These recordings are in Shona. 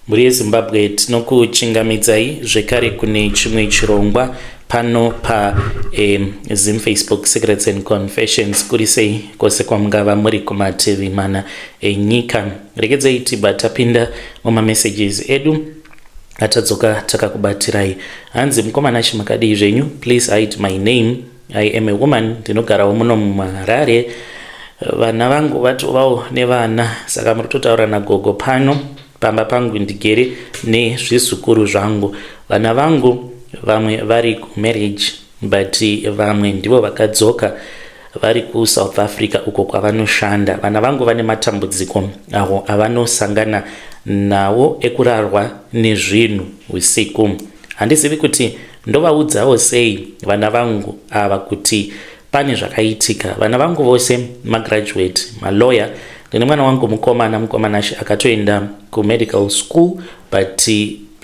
Mhuri yeZimbabwe, tinokuchingamidzai zvekare kune chimwe chirongwa pano pa Zim Facebook Secrets and Confessions. Kuri sei kwose kwamungava muri kumativi mana enyika? Regedzai tibva tapinda mumamessages edu atadzoka takakubatirai. Hanzi, "Mukomana chimakadii zvenyu? Please hide my name. I am a woman, ndinogarawo muno muHarare. Vana vangu vatovawo nevana, saka muri kutotaura nagogo pano. Pamba pangu ndigere nezvizukuru zvangu. Vana vangu vamwe vari kumarriage, but vamwe ndivo vakadzoka vari kuSouth Africa uko kwavanoshanda. Vana vangu vane matambudziko avo avanosangana nawo ekurarwa nezvinhu usiku. Handizivi kuti ndovaudzawo sei vana vangu ava kuti pane zvakaitika. Vana vangu vose magraduate, malawyer. Ndine mwana wangu mukomana, mukomana akatoenda kumedical school, but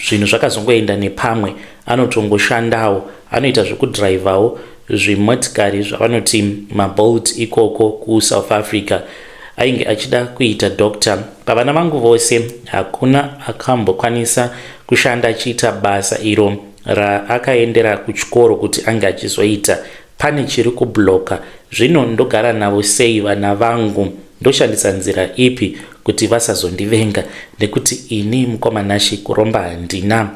zvinhu zvakazongoenda nepamwe. Anotongoshandawo, anoita zvekudhiraivhawo zvimotikari zvavanoti maBolt ikoko kuSouth Africa. Ainge achida kuita doctor. Pavana vangu vose hakuna akambokwanisa kushanda achiita basa iro raakaendera kuchikoro kuti ange achizoita. Pane chiri kublocka. Zvino ndogara navo sei vana vangu? Ndoshandisa nzira ipi kuti vasazondivenga? Nekuti ini, mukomanashi, kuromba handina,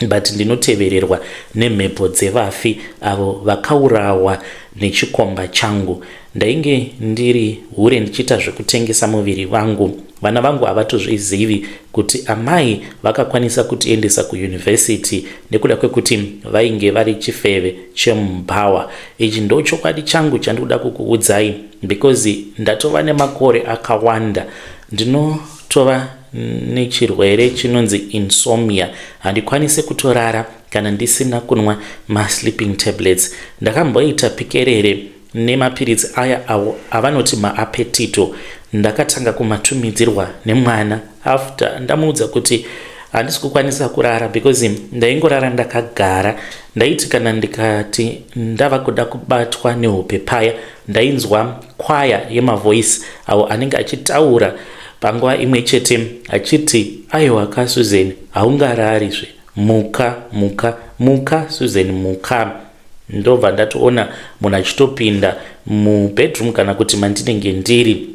but ndinotevererwa nemhepo dzevafi avo vakaurawa nechikomba changu. Ndainge ndiri hure, ndichiita zvekutengesa muviri vangu. Vana vangu havatozvizivi kuti amai vakakwanisa kutiendesa kuyunivhesiti nekuda kwekuti vainge vari chifeve chemubhawa. Ichi ndo chokwadi changu chandikuda kukuudzai, because ndatova nemakore akawanda ndinotova nechirwere chinonzi insomnia. Handikwanisi kutorara kana ndisina kunwa masleeping tablets. Ndakamboita pikerere nemapiritsi aya avo avanoti maApetito. Ndakatanga kumatumidzirwa nemwana after ndamuudza kuti handisi kukwanisa kurara, because ndaingorara ndakagara. Ndaiti kana ndikati ndava kuda kubatwa nehope paya, ndainzwa kwaya yemavoice avo anenge achitaura panguva imwe chete achiti, 'Aiwa kaSusan, haungararizve. Muka, muka, muka Susan, muka.' Ndobva ndatoona munhu achitopinda mubedroom kana kuti mandinenge ndiri.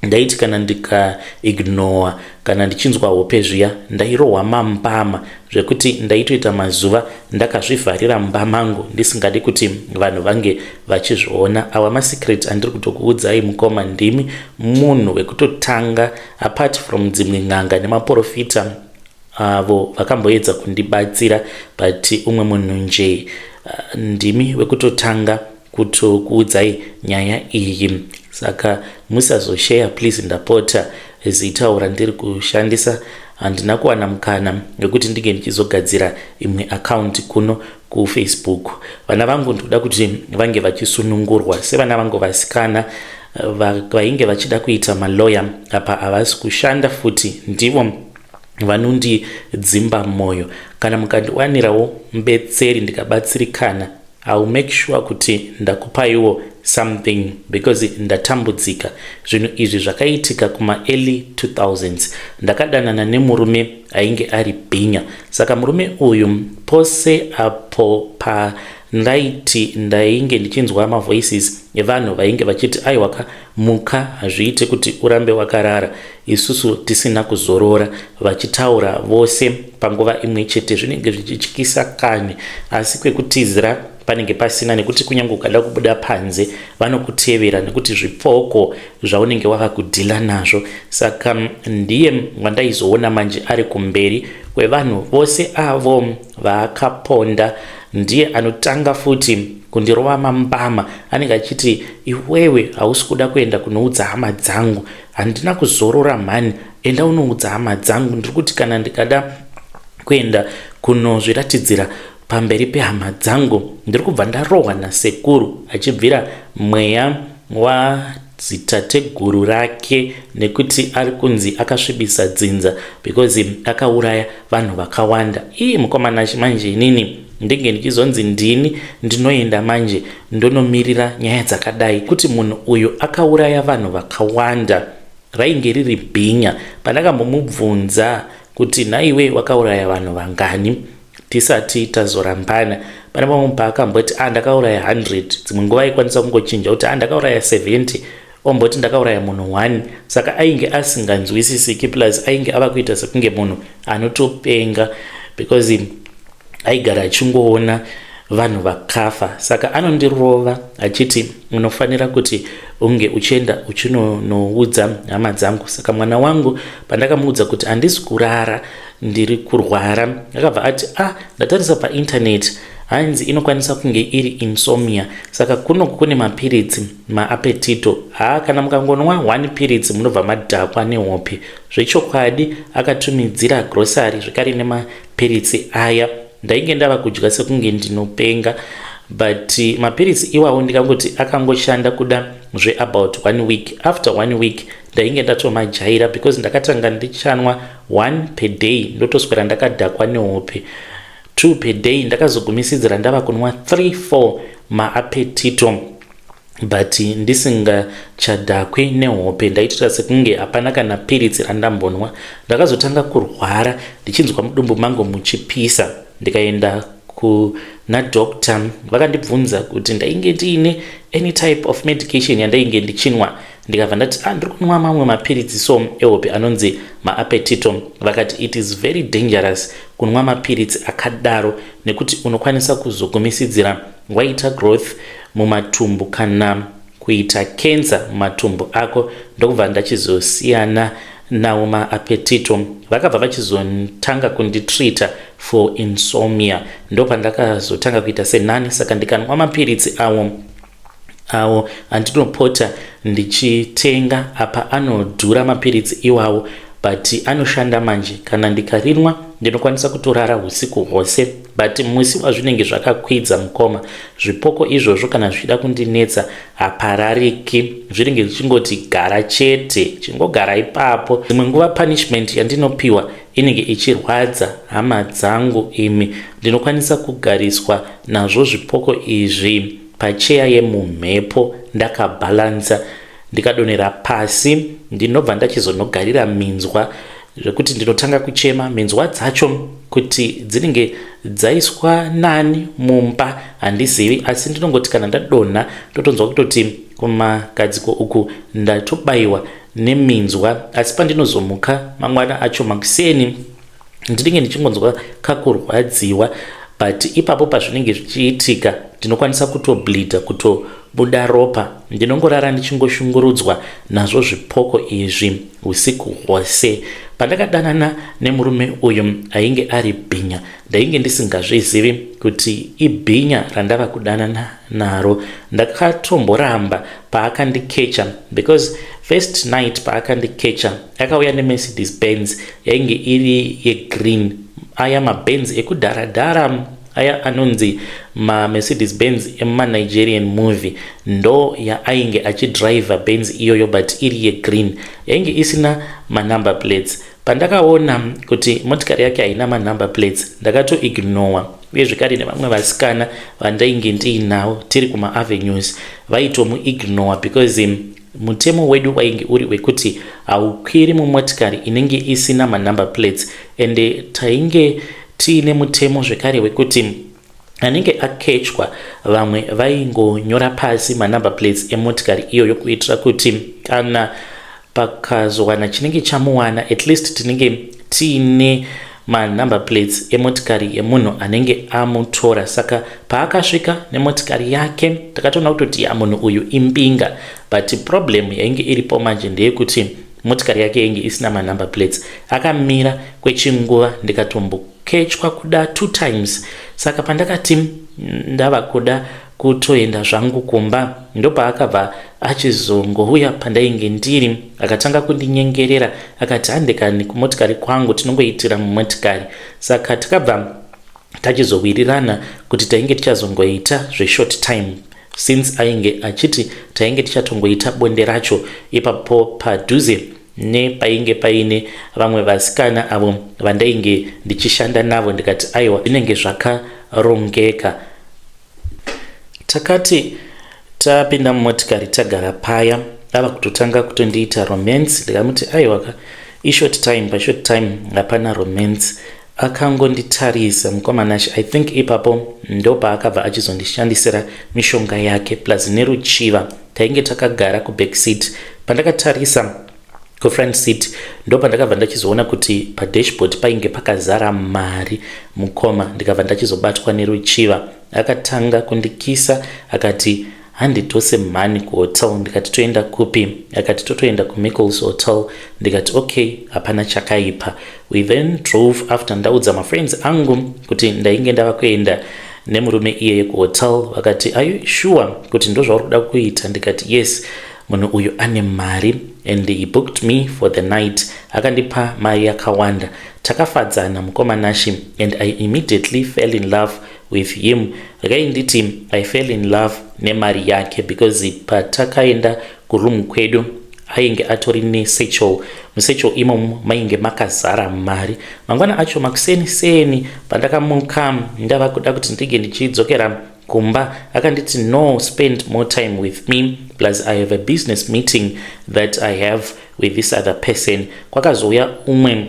Ndaiti kana ndikaignora, kana ndichinzwa hope zviya, ndairohwa mambama zvekuti ndaitoita mazuva ndakazvivharira mumba mangu, ndisingadi kuti vanhu vange vachizviona. Awa masecret andiri kutokuudzai, mukoma, ndimi munhu wekutotanga, apart from dzimwe n'anga nemaprofita avo vakamboedza kundibatsira, but umwe munhu nje, ndimi wekutotanga kutokuudzai nyaya iyi. Saka musazosheya please, ndapota, zita randiri kushandisa. Handina kuwana mukana wekuti ndinge ndichizogadzira imwe account kuno kuFacebook. Vana vangu ndikuda kuti vange vachisunungurwa, sevana vangu vasikana vainge vachida kuita maloya, apa havasi kushanda futi, ndivo vanondidzimba mwoyo. Kana mukandiwanirawo mubetseri ndikabatsirikana, I will make sure kuti ndakupaiwo something, because ndatambudzika. Zvinhu izvi zvakaitika kumaearly 2000s. Ndakadanana nemurume ainge ari bhinya. Saka murume uyu, pose apo pandaiti ndainge ndichinzwa mavoices evanhu vainge vachiti, 'Aiwaka, muka, hazviite kuti urambe wakarara isusu tisina kuzorora,' vachitaura vose panguva imwe chete, zvinenge zvichityisa kani. Asi kwekutizira panenge pasina, nekuti kunyange ukada kubuda panze vanokutevera, nekuti zvipoko zvaunenge wava kudhila nazvo. Saka ndiye wandaizoona manje ari kumberi kwevanhu vose avo vaakaponda. Ndiye anotanga futi kundirova mambama. Anenge achiti, 'Iwewe hausi kuda kuenda kunoudza hama dzangu. Handina kuzorora mhani. Enda unoudza hama dzangu.' Ndiri kuti kana ndikada kuenda kunozviratidzira pamberi pehama dzangu, ndiri kubva ndarohwa nasekuru achibvira mweya wadzitateguru rake, nekuti ari kunzi akasvibisa dzinza because akauraya vanhu vakawanda. Ii, mukomana, manje inini ndinge ndichizonzi ndini ndinoenda manje ndonomirira nyaya dzakadai, kuti munhu uyu akauraya vanhu vakawanda? Rainge riri bhinya. Pandakambomubvunza kuti nhaiwe wakauraya vanhu vangani tisati tazorambana. Pane pamwe paakamboti ah, ndakauraya 100, dzimwe nguva aikwanisa kungochinja kuti ah, ndakauraya 70, omboti ndakauraya munhu 1. Saka ainge asinganzwisisiki, plus ainge ava kuita sekunge munhu anotopenga because aigara achingoona vanhu vakafa. Saka anondirova achiti unofanira kuti unge uchienda uchinonoudza hama dzangu. Saka mwana wangu pandakamuudza kuti handisi kurara, ndiri kurwara, akabva ati ah, ndatarisa paintaneti, hanzi inokwanisa kunge iri insomnia, saka kunoku kune mapiritsi maApetito. Haa, kana mukangonwa one piritsi munobva madhakwa nehope. Zvechokwadi akatumidzira grocery zvekare nemapiritsi aya. Ndainge ndava kudya sekunge ndinopenga, but mapiritsi iwawo ndikangoti akangoshanda kuda zveabout one week. After one week ndainge ndatomajaira because ndakatanga ndichanwa one per day, ndotoswera ndakadhakwa nehope. Two per day, ndakazogumisidzira ndava kunwa 3 4 maApetito, but ndisingachadhakwi nehope. Ndaitira sekunge hapana kana piritsi randambonwa. Ndakazotanga kurwara ndichinzwa mudumbu mangu muchipisa. Ndikaenda kuna doctor, vakandibvunza kuti ndainge ndiine any type of medication yandainge ndichinwa. Ndikabva ndati ah, ndiri kunwa mamwe mapiritsi so ehope anonzi maApetito. Vakati it is very dangerous kunwa mapiritsi akadaro nekuti unokwanisa kuzogumisidzira waita growth mumatumbu kana kuita cancer mumatumbu ako. Ndokubva ndachizosiyana nawo maApetito. Vakabva vachizotanga kunditreata for insomnia, ndopandakazotanga kuita senani. Saka ndikanwa mapiritsi awo andinopota ndichitenga apa, anodhura mapiritsi iwawo, but anoshanda manje. Kana ndikarinwa ndinokwanisa kutorara usiku hwose, but musi wazvinenge zvakakwidza, mukoma, zvipoko izvozvo kana zvichida kundinetsa haparariki, zvinenge zvichingoti gara chete, chingogara ipapo. Dzimwe nguva punishment yandinopiwa inenge ichirwadza, hama dzangu imi. Ndinokwanisa kugariswa nazvo zvipoko izvi pacheya yemumhepo ndakabhalansa, ndikadonhera pasi ndinobva ndachizonogarira minzwa, zvekuti ndinotanga kuchema. Minzwa dzacho kuti dzinenge dzaiswa nani mumba handizivi, asi ndinongoti kana ndadonha ndotonzwa kutoti kumagadziko uku ndatobayiwa neminzwa. Asi pandinozomuka mangwana acho makuseni ndinenge ndichingonzwa kakurwadziwa, but ipapo pazvinenge zvichiitika ndinokwanisa kutobleeda, kutobuda ropa. Ndinongorara ndichingoshungurudzwa nazvo zvipoko izvi usiku hwose. Pandakadanana nemurume uyu ainge ari bhinya, ndainge ndisingazvizivi kuti ibhinya randava kudanana naro. Ndakatomboramba paakandikecha because first night paakandikecha akauya neMercedes Benz yainge iri yegreen, aya maBenz ekudharadhara aya anonzi maMercedes Benz emumaNigerian movie. Ndo yaainge achidhiraivha Benz iyoyo, but iri yegreen, yainge isina manumber plates. Pandakaona kuti motikari yake haina manumber plates ndakatoignowa. Uye zvekare nevamwe vasikana vandainge ndiinavo tiri kumaavenues vaitomuignowa because mutemo wedu wainge uri wekuti haukwiri mumotikari inenge isina manumber plates. Ende tainge tiine mutemo zvekare wekuti anenge akechwa, vamwe vaingonyora pasi manumber plates emotikari iyoyo kuitira kuti kana pakazowana chinenge chamuwana, at least tinenge tiine manumber plates emotikari yemunhu anenge amutora. Saka paakasvika nemotikari yake takatoona kutoti ya, munhu uyu imbinga. But problem yainge iripo manje ndeyekuti motikari yake yainge isina manumber plates. Akamira kwechinguva, ndikatombokechwa kuda two times. Saka pandakati ndava kuda kutoenda zvangu kumba, ndopaakabva achizongouya pandainge ndiri, akatanga kundinyengerera, akati handekani kumotikari kwangu, tinongoitira mumotikari. Saka takabva tachizowirirana kuti tainge tichazongoita zveshort time, since ainge achiti tainge tichatongoita bonde racho ipapo padhuze nepainge paine vamwe vasikana avo vandainge ndichishanda navo. Ndikati aiwa, zvinenge zvakarongeka. Takati tapinda mumotikari tagara paya, ava kutotanga kutondiita romance. Ndikamuti aiwaka, Ishort time, pashort time hapana romance. Akangonditarisa mukoma Nashe, I think ipapo ndopaakabva achizondishandisira mishonga yake plus neruchiva. Tainge takagara kuback seat. Pandakatarisa kufront seat, ndopandakabva ndachizoona kuti padashboard painge pakazara mari, mukoma. Ndikabva ndachizobatwa neruchiva. Akatanga kundikisa, akati, "Handitose mhani kuhotel." Ndikati, "Toenda kupi?" Akati, "Totoenda kuMichaels Hotel." Ndikati, "Okay, hapana chakaipa." We then drove after ndaudza mafriends angu kuti ndainge ndava kuenda nemurume iyeye kuhotel. Vakati, "Are you sure kuti ndo zvauri kuda kuita?" Ndikati, "Yes, munhu uyu ane mari and he booked me for the night." Akandipa mari yakawanda. Takafadzana, mukoma Nashi, and I immediately fell in love with him. Regai nditi I fell in love nemari yake, because patakaenda kuroom kwedu ainge atori nesatchel. Musatchel imomo mainge makazara mari. Mangwana acho makuseni seni, pandakamuka ndava kuda kuti ndinge ndichidzokera kumba, akanditi, "No, spend more time with me, plus I have a business meeting that I have with this other person." Kwakazouya umwe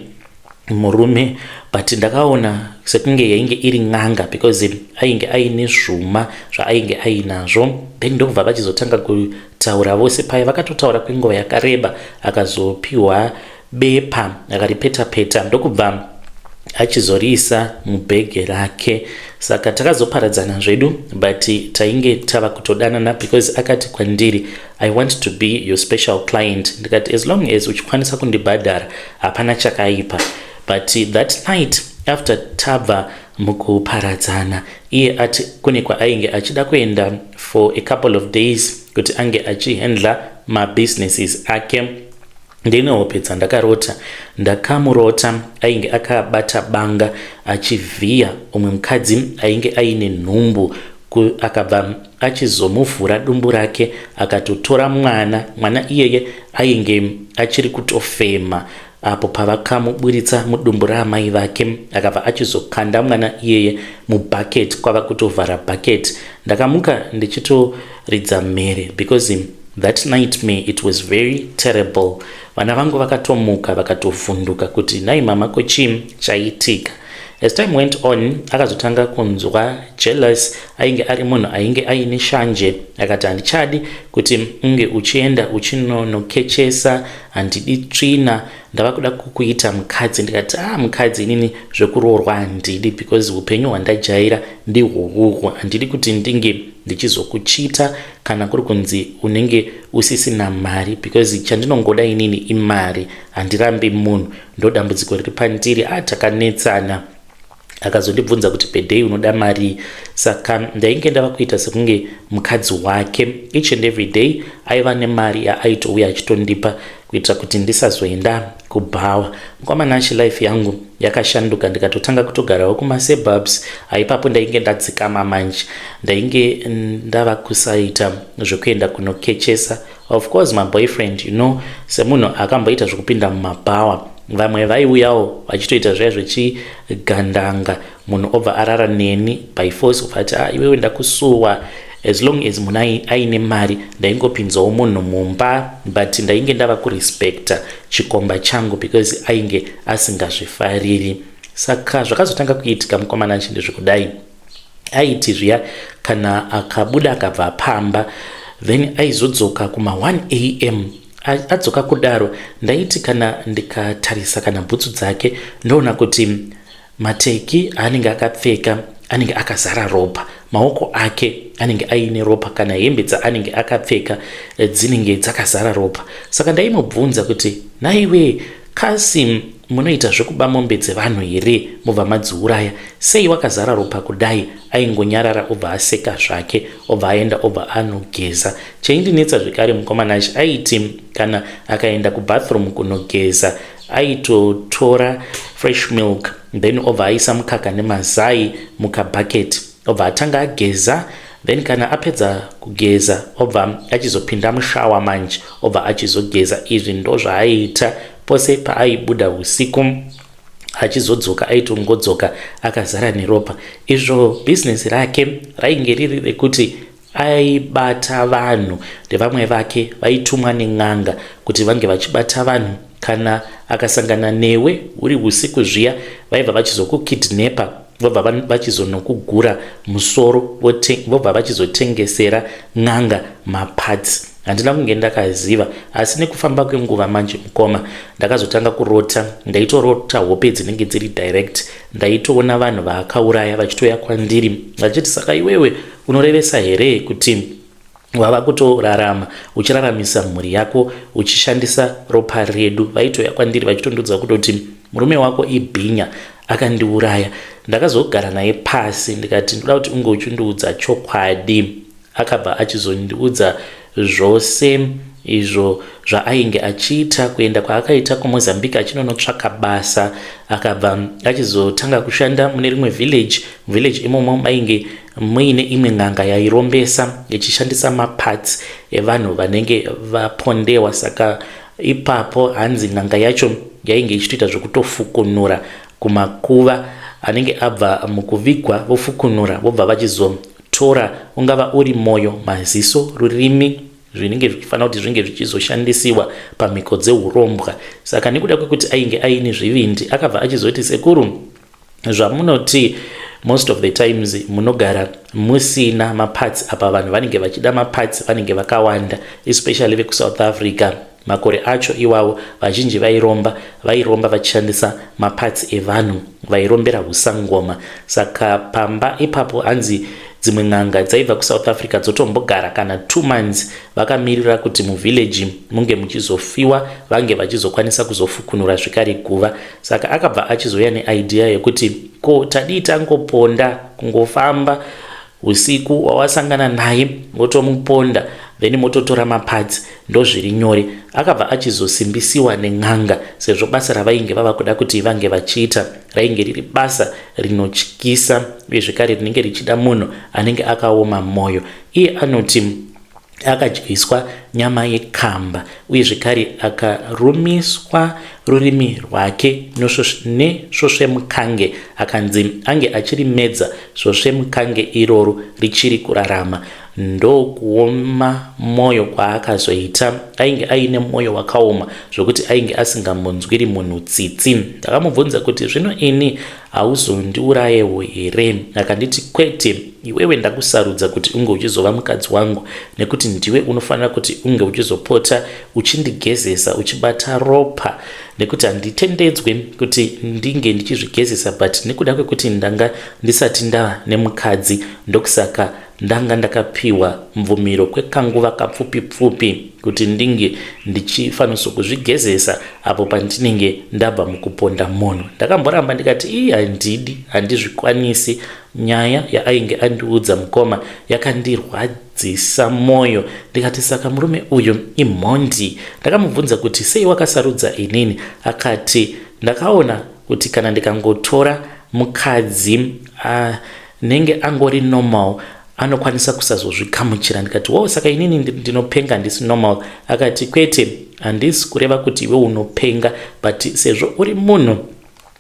murume, but ndakaona sekunge yainge iri n'anga, because ainge aine zvuma zvaainge ainazvo. Then ndokubva vachizotanga kutaura vose paya. Vakatotaura kwenguva yakareba. Akazopiwa bepa, akaripeta peta, ndokubva achizoriisa mubhege rake. Saka takazoparadzana zvedu, but tainge tava kutodanana, because akati kwandiri, "I want to be your special client." Ndikati, "As long as uchikwanisa kundibhadhara, hapana chakaipa." But that night, after tabva mukuparadzana, iye ati kune kwaainge achida kuenda for a couple of days kuti ange achihandla mabusinesses ake, ndine hope dzandakarota. Ndakamurota ainge akabata banga achivhiya umwe mukadzi ainge aine nhumbu. Akabva achizomuvhura dumbu rake, akatotora mwana. Mwana iyeye ainge achiri kutofema apo pavakamuburitsa mudumbu raamai vake. Akabva achizokanda mwana iyeye mubhaketi, kwava kutovhara bhaketi. Ndakamuka ndichitoridza mhere, because that nightmare, it was very terrible. Vana vangu vakatomuka, vakatovhunduka kuti, "Nai mama, ko chii chaitika?" As time went on, akazotanga kunzwa jealous. Ainge ari munhu ainge aine shanje. Akati, "Handichadi kuti unge uchienda uchinonokechesa, handidi tsvina, ndava kuda kukuita mukadzi." Ndikati, "Ah, mukadzi inini zvekuroorwa handidi, because upenyu hwandajaira ndihwohwohwo. Handidi kuti ndinge ndichizokuchita kana kuri kunzi unenge usisina mari, because chandinongoda inini imari, handirambi munhu. Ndo dambudziko riri pandiri." A, takanetsana. Akazondibvunza kuti, "Per day unoda mari?" Saka ndainge ndava kuita sekunge mukadzi wake. Each and every day aiva nemari yaaitouya achitondipa kuitira kuti ndisazoenda kubhawa. Mukoma Nashi, life yangu yakashanduka. Ndikatotanga kutogarawo kumasuburbs. Haipapo ndainge ndadzikama manje. Ndainge ndava kusaita zvekuenda kunokechesa. Of course, my boyfriend, semunhu akamboita zvekupinda mumabhawa, vamwe vaiuyawo vachitoita zviya zvechigandanga. Munhu obva arara neni by force, obva ati, "Ah, iwewe ndakusuwa." As long as munhu aine mari, ndaingopinzawo munhu mumba, but ndainge ndava kurespecta chikomba changu, because ainge asingazvifariri. Saka zvakazotanga kuitika, mukoma Nashi, ndezvekudai. Aiti zviya kana akabuda akabva pamba, then aizodzoka kuma1 am. Adzoka kudaro, ndaiti kana ndikatarisa kana bhutsu dzake, ndoona kuti mateki aanenge akapfeka anenge akazara ropa, maoko ake anenge aine ropa, kana hembe dzaanenge akapfeka dzinenge dzakazara ropa. Saka ndaimubvunza kuti, "Naiwe, kasi munoita zvekuba mombe dzevanhu here, mubva madziuraya? Sei wakazara ropa kudai?" Aingonyarara, obva aseka zvake, obva aenda, obva anogeza. Chaindinetsa zvekare, mukoma Nashi, aiti kana akaenda kubathroom kunogeza, aitotora fresh milk, then obva aisa mukaka nemazai mukabhaketi, obva atanga ageza. Then kana apedza kugeza, obva achizopinda mushower manje, obva achizogeza. Izvi ndo zvaaiita pose paaibuda usiku. Achizodzoka, aitongodzoka akazara neropa. Izvo bhizinesi rake rainge riri rekuti aibata vanhu. Ndevamwe vake vaitumwa nen'anga kuti vange vachibata vanhu. Kana akasangana newe uri usiku zviya, vaibva vachizokukidnepa, vobva vachizonokugura musoro, vobva vachizotengesera n'anga maparts. Handina kunge ndakaziva, asi nekufamba kwenguva manje, mukoma, ndakazotanga kurota. Ndaitorota hope dzinenge dziri direct. Ndaitoona vanhu vaakauraya vachitouya kwandiri vachiti, "Saka iwewe unorevesa here kuti wava kutorarama uchiraramisa mhuri yako uchishandisa ropa redu?" Vaitouya kwandiri vachitondudza kutoti, "Murume wako ibhinya, akandiuraya." Ndakazogara naye pasi ndikati, "Ndoda kuti unge uchindiudza chokwadi." Akabva achizondiudza zvose izvo zvaainge achiita, kuenda kwaakaita kuMozambique achinonotsvaka basa. Akabva achizotanga kushanda mune rimwe village. Village imomo mainge muine imwe n'anga yairombesa ichishandisa maparts evanhu vanenge vapondewa. Saka ipapo hanzi n'anga yacho yainge ichitoita zvekutofukunura kumakuva anenge abva mukuvigwa, vofukunura, vobva vachizotora ungava uri mwoyo, maziso, rurimi, zvinenge zvichifanira kuti zvinge zvichizoshandisiwa pamhiko dzeurombwa. Saka nekuda kwekuti ainge aine zvivindi, akabva achizoti, "Sekuru, zvamunoti most of the times munogara musina maparts apa, vanhu vanenge vachida maparts vanenge vakawanda, especially vekuSouth Africa. Makore acho iwawo vazhinji vairomba, vairomba vachishandisa maparts evanhu, vairombera usangoma." Saka pamba ipapo hanzi dzimwe n'anga dzaibva kuSouth Africa dzotombogara kana 2 months vakamirira kuti muvillage munge muchizofiwa, vange vachizokwanisa kuzofukunura zvekare guva. Saka akabva achizouya neidea yekuti, "Ko tadii tangoponda, kungofamba usiku, wawasangana naye wotomuponda, then mototora maparts, ndozviri nyore." Akabva achizosimbisiwa nen'anga, sezvo basa ravainge vava kuda kuti vange vachiita rainge riri basa rinotyisa uye zvekare rinenge richida munhu anenge akaoma mwoyo. Iye anoti akadyiswa nyama yekamba uye zvekare akarumiswa rurimi rwake nesvosvemukange, akanzi ange achirimedza svosvemukange iroro richiri kurarama. Ndokuoma mwoyo kwaakazoita. Ainge aine mwoyo wakaoma zvokuti ainge asingamunzwiri munhu tsitsi. Ndakamubvunza kuti, "Zvino ini hauzondiurayewo here?" Akanditi, "Kwete, iwewe ndakusarudza kuti unge uchizova mukadzi wangu nekuti ndiwe unofanira kuti unge uchizopota uchindigezesa, uchibata ropa, nekuti handitendedzwe kuti ndinge ndichizvigezesa, but nekuda kwekuti ndanga ndisati ndava nemukadzi, ndokusaka ndanga ndakapiwa mvumiro kwekanguva kapfupi pfupi kuti ndinge ndichifanisa kuzvigezesa apo pandinenge ndabva mukuponda munhu." Ndakamboramba ndikati, "Ii, handidi, handizvikwanisi." Nyaya yaainge andiudza, mukoma, yakandirwadzisa mwoyo. Ndikati, "Saka murume uyu imhondi." Ndakamubvunza kuti, "Sei wakasarudza inini?" Akati, "Ndakaona kuti kana ndikangotora mukadzi anenge angori normal, anokwanisa kusazozvikamuchira." Ndikati, "Wo, saka inini ndinopenga, handisi normal?" Akati, "Kwete, handisi kureva kuti iwe unopenga, but sezvo uri munhu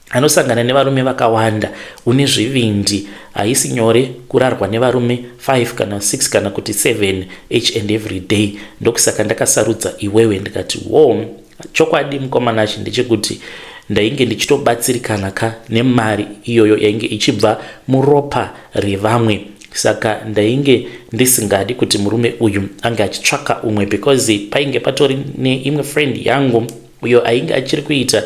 anosangana nevarume vakawanda, une zvivindi, haisi nyore kurarwa nevarume 5 kana 6 kana kuti 7 each and every day. Ndokusaka ndakasarudza iwewe." Ndikati, "Wo." Chokwadi, mukomanachi, ndechekuti ndainge ndichitobatsirikana ka nemari iyoyo yainge ichibva muropa revamwe. Saka ndainge ndisingadi kuti murume uyu ange achitsvaka umwe, because painge patori neimwe friend yangu uyo ainge achiri kuita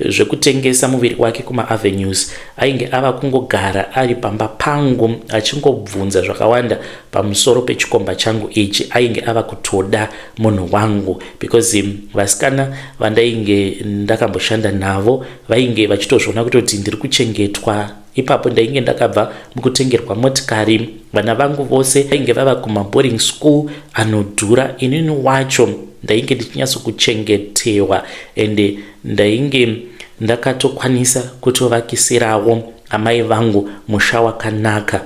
zvekutengesa muviri wake kumaavenues. Ainge ava kungogara ari pamba pangu achingobvunza zvakawanda pamusoro pechikomba changu ichi. Ainge ava kutoda munhu wangu, because vasikana vandainge ndakamboshanda navo vainge vachitozviona kutoti ndiri kuchengetwa. Ipapo ndainge ndakabva mukutengerwa motikari, vana vangu vose vainge vava kumaboarding school anodhura. Inini wacho ndainge ndichinyatsokuchengetewa, ende ndainge ndakatokwanisa kutovakisirawo amai vangu musha wakanaka.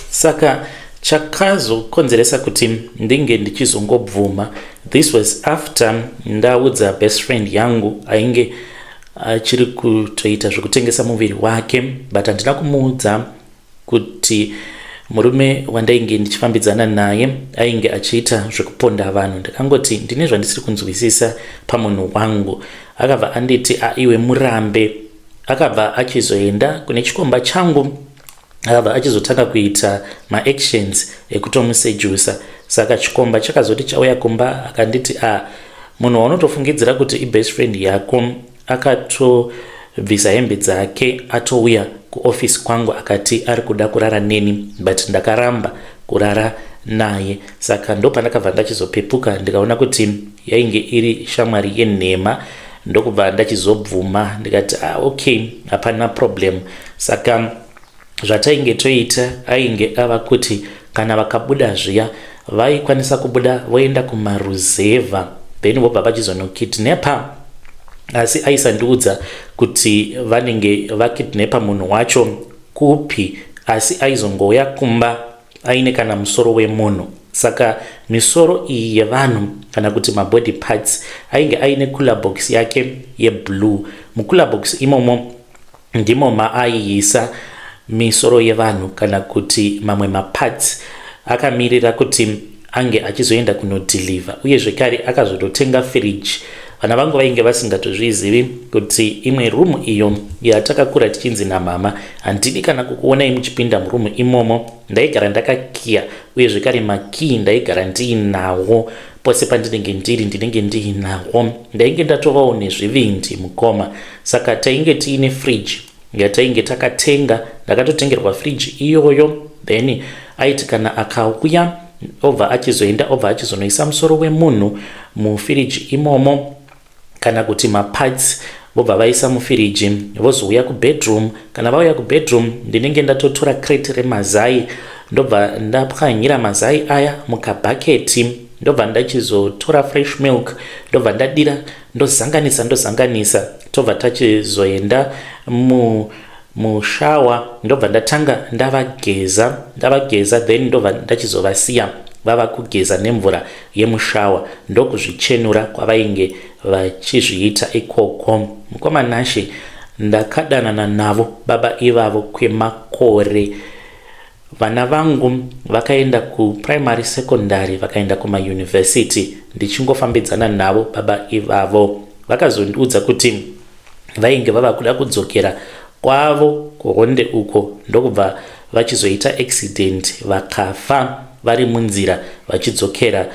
Saka chakazokonzeresa kuti ndinge ndichizongobvuma, this was after ndaudza best friend yangu ainge achiri kutoita zvekutengesa muviri wake, but handina kumuudza kuti Murume wandainge ndichifambidzana naye ainge achiita zvekuponda vanhu. Ndakangoti ndine zvandisiri kunzwisisa pamunhu wangu. Akabva anditi aiwe murambe. Akabva achizoenda kune chikomba changu akabva achizotanga kuita maactions ekutomusejusa. Saka chikomba chakazoti chauya kumba akanditi a munhu waunotofungidzira kuti ibest friend yako akatobvisa hembe dzake atouya kuoffice kwangu akati ari kuda kurara neni, but ndakaramba kurara naye. Saka ndopandakabva ndachizopepuka ndikaona kuti yainge iri shamwari yenhema, ndokubva ndachizobvuma ndikati ah, okay, hapana problem. Saka zvatainge toita, ainge ava kuti kana vakabuda zviya, vaikwanisa kubuda voenda kumaruzevha, then vobva vachizonokidnapa, asi aisandiudza kuti vanenge vakidnapa munhu wacho kupi, asi aizongouya kumba aine kana musoro wemunhu. Saka misoro iyi yevanhu kana kuti mabody parts, ainge aine cooler box yake yeblue. Mucooler box imomo ndimo maaiisa misoro yevanhu kana kuti mamwe maparts, akamirira kuti ange achizoenda kunodeliver. Uye zvekare akazototenga firiji. Vana vangu vainge vasingatozvizivi kuti imwe rumu iyo yatakakura tichinzi namama, handidi kana kukuonai muchipinda murumu imomo, ndaigara ndakakiya. Uye zvekare makii ndaigara ndiinawo pose pandinenge ndiri, ndinenge ndiinawo. Ndainge ndatovawo nezvivindi, mukoma. Saka tainge tiine fridge yatainge takatenga, ndakatotengerwa fridge iyoyo. Then aiti kana akauya, obva achizoenda, obva achizonoisa musoro wemunhu mufiriji imomo kana kuti maparts, vobva vaisa mufiriji, vozouya kubedroom. Kana vauya kubedroom, ndinenge ndatotora crate remazai, ndobva ndapwanyira mazai aya mukabhaketi, ndobva ndachizotora fresh milk, ndobva ndadira, ndozanganisa, ndozanganisa, tobva tachizoenda mu mushower, ndobva ndatanga ndavageza, ndavageza, then ndobva ndachizovasiya vava kugeza nemvura yemushower, ndokuzvichenura kwavainge vachizviita ikoko. Mukoma Nashe, ndakadanana navo baba ivavo kwemakore. Vana vangu vakaenda kuprimary, secondary, vakaenda kumayunivhesiti, ndichingofambidzana navo baba ivavo. Vakazondiudza kuti vainge vava kuda kudzokera kwavo kuHonde uko, ndokubva vachizoita accident, vakafa vari munzira vachidzokera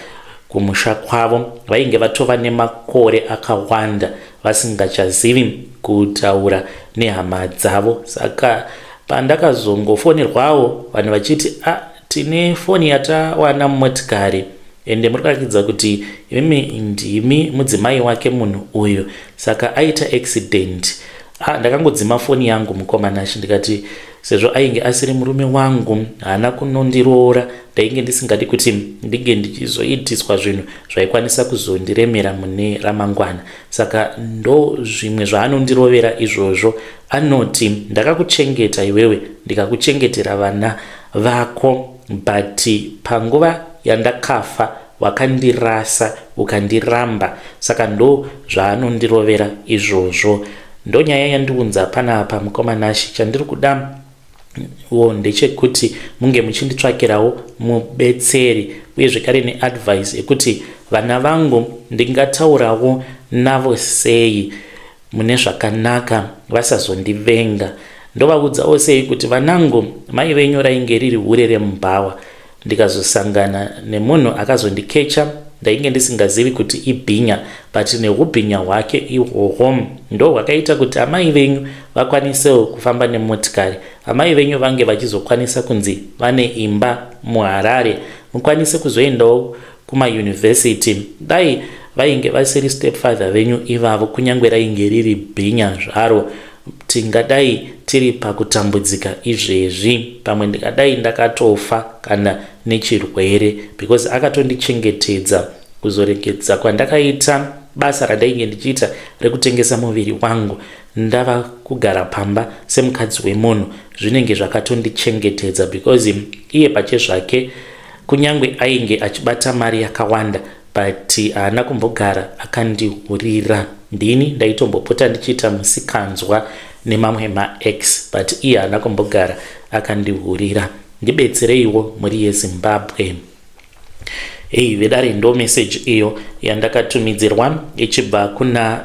kumusha kwavo. Vainge vatova nemakore akawanda vasingachazivi kutaura nehama dzavo. Saka pandakazongofonerwawo vanhu vachiti a ah, tine foni yatawana mumotikari, ende muri kuratidza kuti imimi ndimi mudzimai wake munhu uyu, saka aita accident, ah, ndakangodzima foni yangu, mukoma Nashe. Ndikati sezvo ainge asiri murume wangu, haana kunondiroora, ndainge ndisingadi kuti ndinge ndichizoitiswa zvinhu zvaikwanisa kuzondiremera mune ramangwana. Saka ndo zvimwe zvaanondirovera izvozvo. Anoti ndakakuchengeta iwewe, ndikakuchengetera vana vako, but panguva yandakafa wakandirasa, ukandiramba. Saka ndo zvaanondirovera izvozvo. Ndo nyaya yandiunza panapa, mukoma Nashe. Chandiri kuda wo ndechekuti munge muchinditsvakirawo mubetseri, uye zvekare neadvice yekuti vana vangu ndingataurawo navo sei mune zvakanaka vasazondivenga. Ndovaudzawo sei kuti vanangu, mai venyu rainge riri hure remubhawa, ndikazosangana nemunhu akazondikecha, ndainge ndisingazivi kuti ibhinya, but neubhinya hwake ihwohwo ndo hwakaita kuti amai venyu vakwanisewo kufamba nemotikari, amai venyu vange vachizokwanisa kunzi vane imba muHarare, mukwanise kuzoendawo kumayunivhesiti. Dai vainge vasiri stepfather venyu ivavo, kunyange rainge riri bhinya zvaro, tingadai tiri pakutambudzika izvezvi. Pamwe ndingadai ndakatofa kana nechirwere, because akatondichengetedza kuzoregedza kwandakaita basa randainge ndichiita rekutengesa muviri wangu, ndava kugara pamba semukadzi wemunhu. Zvinenge zvakatondichengetedza because iye pachezvake, kunyange ainge achibata mari yakawanda, but haana kumbogara akandihurira. Ndini ndaitombopota ndichiita musikanzwa nemamwe maex, but iye haana kumbogara akandihurira. Ndibetsereiwo mhuri yeZimbabwe. Hey, vedare, ndo message iyo yandakatumidzirwa ichibva kuna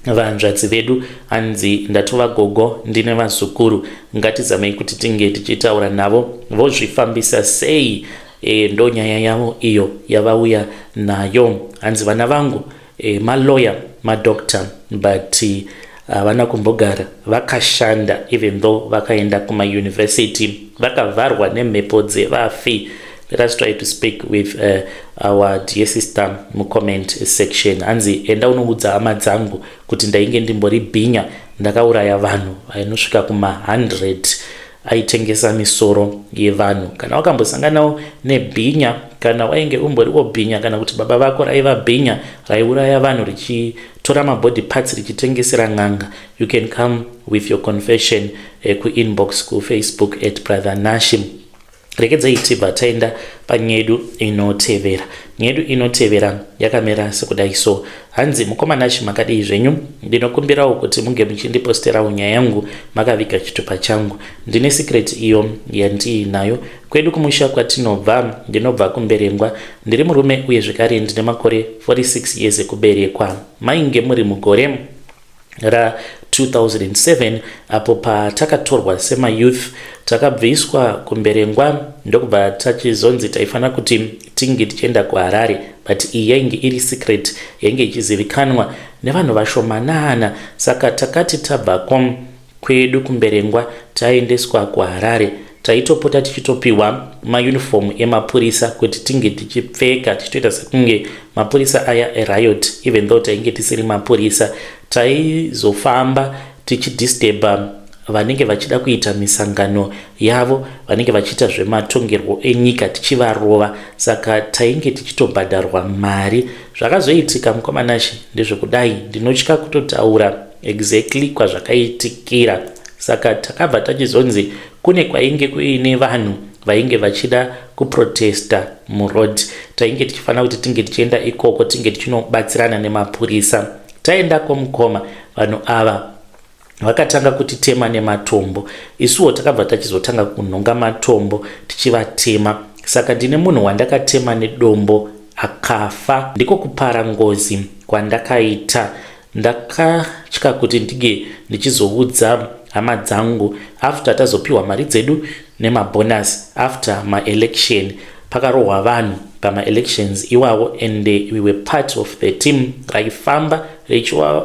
vanzvadzi vedu. Hanzi ndatova gogo, ndine vazukuru, ngatizamei kuti tinge tichitaura navo vozvifambisa sei. Ndo nyaya yavo iyo yavauya nayo. Hanzi vana vangu maloya, madoctor, but havana kumbogara vakashanda even though vakaenda kumauniversity, vakavharwa nemhepo dzevafi. Let us try to speak with our dear sister mucomment section. Hanzi enda unoudza hama dzangu kuti ndainge ndimbori bhinya, ndakauraya vanhu vainosvika kuma100, aitengesa misoro yevanhu. Kana wakambosanganawo nebhinya, kana wainge umboriwo bhinya, kana kuti baba vako raiva bhinya raiuraya vanhu richitora mabody parts richitengesera n'anga, you can come with your confession kuinbox kuFacebook @BrotherNashi. Rekedzai tibva taenda panyedu inotevera. Nyedu inotevera yakamira sekudai so. Hanzi, "Mukoma Nashi, makadii zvenyu? Ndinokumbirawo kuti munge muchindiposterawo nyaya yangu makaviga chitupa changu. Ndine secret iyo yandiinayo. Kwedu kumusha kwatinobva, ndinobva kuMberengwa. Ndiri murume uye zvekare ndine makore 46 years ekuberekwa. Mainge muri mugore ra2007 apo patakatorwa semayouth, takabviswa kuMberengwa, ndokubva tachizonzi taifanira kuti tinge tichienda kuHarare, but iyi yainge iri secret yainge ichizivikanwa nevanhu vashomanana. Saka takati tabvako kwedu kuMberengwa taendeswa kuHarare, taitopota tichitopiwa mayunifomu emapurisa kuti tinge tichipfeka, tichitoita sekunge mapurisa aya eriot, even though tainge tisiri mapurisa. Taizofamba tichidisturba vanenge vachida kuita misangano yavo, vanenge vachiita zvematongerwo enyika, tichivarova. Saka tainge tichitobhadharwa mari. Zvakazoitika, mukoma Nashi, ndezvekudai, ndinotya kutotaura exactly kwazvakaitikira. Saka takabva tachizonzi kune kwainge kuine vanhu vainge vachida kuprotesta muroad, tainge tichifanira kuti tinge tichienda ikoko, tinge tichinobatsirana nemapurisa. Taendako, mukoma, vanhu ava vakatanga kutitema nematombo. Isuwo takabva tachizotanga kunhonga matombo tichivatema. Saka ndine munhu wandakatema nedombo akafa. Ndiko kupara ngozi kwandakaita. Ndakatya kuti ndinge ndichizoudza hama dzangu after tazopiwa mari dzedu nemabonus after maelection. Pakarohwa vanhu pamaelections iwawo and we were part of the team raifamba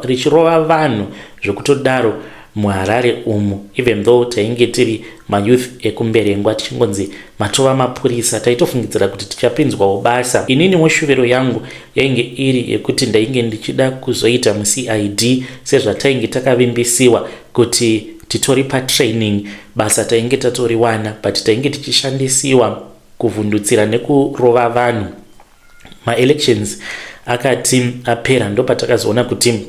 richirova vanhu zvekutodaro muHarare umu, even though tainge tiri mayouth ekuMberengwa, tichingonzi matova mapurisa. Taitofungidzira kuti tichapinzwawo basa. Ininiwo shuviro yangu yainge iri yekuti ndainge ndichida kuzoita muCID, sezvatainge takavimbisiwa kuti titori patraining, basa tainge tatoriwana, but tainge tichishandisiwa kuvhundutsira nekurova vanhu. Maelections akati apera, ndopatakazoona kuti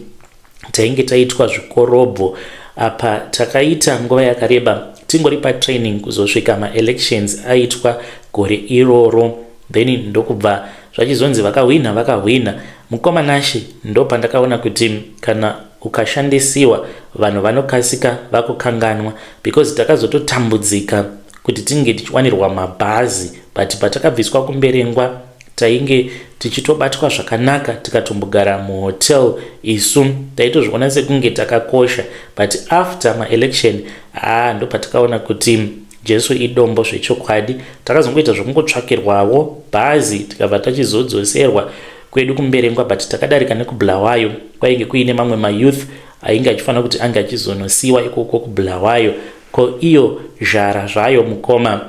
tainge taitwa zvikorobho. Apa takaita nguva yakareba tingori patraining kuzosvika maelections aitwa gore iroro. Then ndokubva zvachizonzi vakahwina, vakahwina. Mukoma Nashi, ndopandakaona kuti kana ukashandisiwa, vanhu vanokasika vakukanganwa, because takazototambudzika kuti tinge tichiwanirwa mabhazi. But patakabviswa kuMberengwa, tainge tichitobatwa zvakanaka, tikatombogara muhotel. Isu taitozviona sekunge takakosha, but after maelection, aa, ndopatakaona kuti Jesu idombo zvechokwadi. Takazongoita zvokungotsvakirwawo bhazi, tikabva tachizodzoserwa kwedu kuMberengwa, but takadarika nekuBulawayo kwainge kuine mamwe mayouth ainge achifanira kuti ange achizonosiyiwa ikoko kuBulawayo. Ko iyo zhara zvayo, mukoma,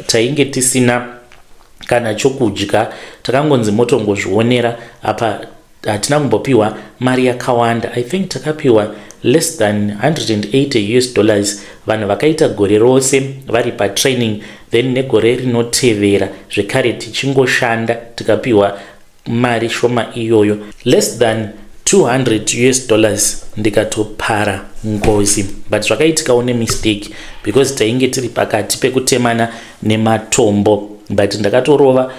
tainge tisina kana chokudya, takangonzi motongozvionera. Apa hatina kumbopiwa mari yakawanda. I think takapiwa less than 180 US dollars, vanhu vakaita gore rose vari patraining, then negore rinotevera zvekare tichingoshanda, tikapiwa mari shoma iyoyo, less than 200 US dollars. Ndikatopara ngozi, but zvakaitikawo nemistake because tainge tiri pakati pekutemana nematombo, but ndakatorova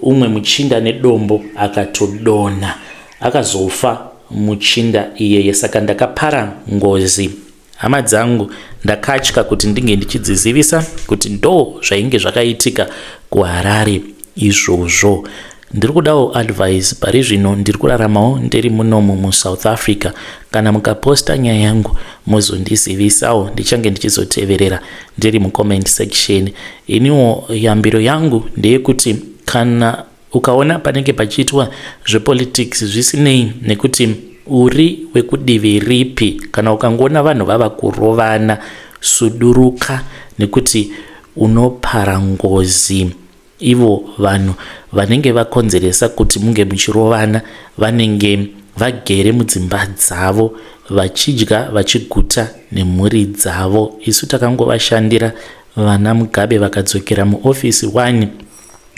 umwe muchinda nedombo, akatodonha, akazofa muchinda iyeye. Saka ndakapara ngozi. Hama dzangu ndakatya kuti ndinge ndichidzizivisa kuti ndo zvainge zvakaitika kuHarare izvozvo. Ndiri kudawo advice pari zvino ndiri kuraramawo ndiri munomu muSouth Africa. Kana mukaposta nyaya yangu mozondizivisawo ndichange ndichizoteverera ndiri mucomment section. Iniwo yambiro yangu ndeyekuti kana Ukaona panenge pachiitwa zvepolitics zvisinei nekuti uri wekudivi ripi, kana ukangoona vanhu vava kurovana suduruka nekuti unopara ngozi. Ivo vanhu vanenge vakonzeresa kuti munge muchirovana vanenge vagere mudzimba dzavo vachidya vachiguta nemhuri dzavo. Isu takangovashandira vana Mugabe vakadzokera muofisi wani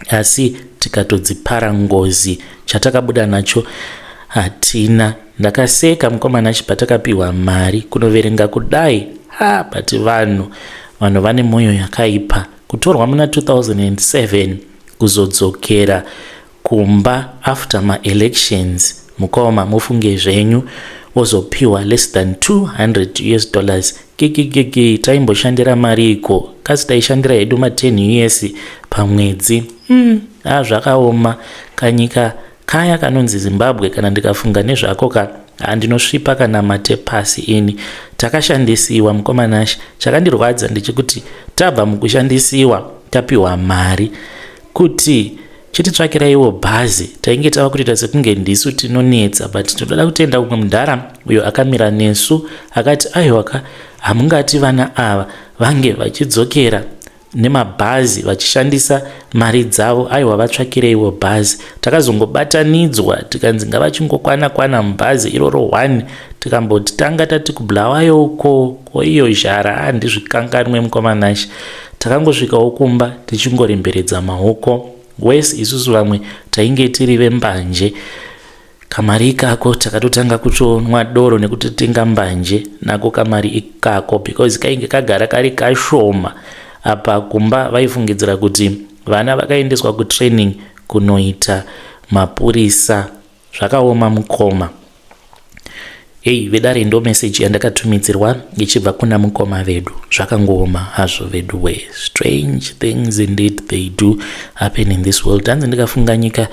asi tikatodzipara ngozi chatakabuda nacho hatina ndakaseka mukomana achibva takapiwa mari kunoverenga kudai ha but vanhu vanhu vane mwoyo yakaipa kutorwa muna 2007 kuzodzokera kumba after maelections mukoma mufunge zvenyu wozopiwa less than 200 us dollars Kikikiki taimboshandira mariiko kasi taishandira hedu ma 10 us pamwedzi mm, ah zvakaoma kanyika kaya kanonzi Zimbabwe kana ndikafunga nezvako ka handinosvipa kana mate pasi ini takashandisiwa mukoma Nashe chakandirwadza ndechekuti tabva mukushandisiwa tapiwa mari kuti Chititsvakiraiwo bhazi tainge tava kutoita sekunge ndisu tinonetsa but tinoda kutenda umwe mudhara uyo akamira nesu akati aiwaka hamungati vana ava vange vachidzokera nemabhazi vachishandisa mari dzavo aiwa vatsvakireiwo bhazi takazongobatanidzwa tikanzi ngavachingokwana kwana mubhazi iroro one tikamboti tanga tati kubulawayo uko ko iyo zhara handizvikanganwe mukoma Nashe Takangosvikawo kumba tichingoremberedza maoko worse isusu vamwe tainge tiri vembanje. Kamari ikako takatotanga kutonwa doro nekutotenga mbanje nako kamari ikako because kainge kagara kari kashoma. Apa kumba vaifungidzira kuti vana vakaendeswa kutraining kunoita mapurisa. Zvakaoma mukoma. Hey vedare ndo message yandakatumidzirwa ichibva kuna mukoma vedu. Zvakangooma hazvo veduwe. Strange things indeed they do happen in this world. Hanzi ndikafunga nyika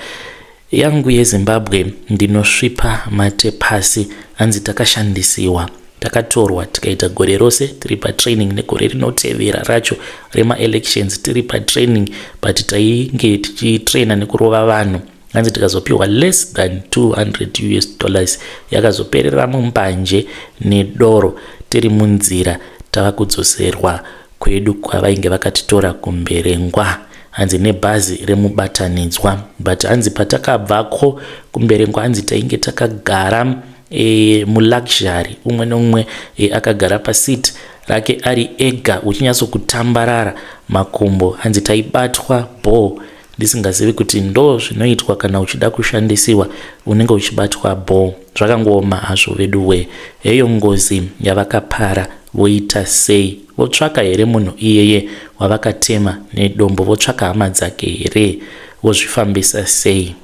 yangu yeZimbabwe ndinosvipa mate pasi. Hanzi takashandisiwa takatorwa tikaita gore rose tiri patraining negore rinotevera racho remaelections tiri patraining but tainge tichitraina nekurova vanhu hanzi tikazopiwa less than 200 us dollars yakazoperera mumbanje nedoro tiri munzira tava kudzoserwa kwedu kwavainge vakatitora kumberengwa hanzi nebhazi remubatanidzwa but hanzi patakabvako kumberengwa hanzi tainge takagara e, muluxury umwe neumwe e, akagara paseat rake ari ega uchinyatsokutambarara makumbo hanzi taibatwa bho ndisingazivi kuti ndo zvinoitwa kana uchida kushandisiwa unenge uchibatwa bho zvakangooma hazvo veduwee heyo ngozi yavakapara voita sei votsvaka here munhu iyeye wavakatema nedombo votsvaka hama dzake here vozvifambisa sei.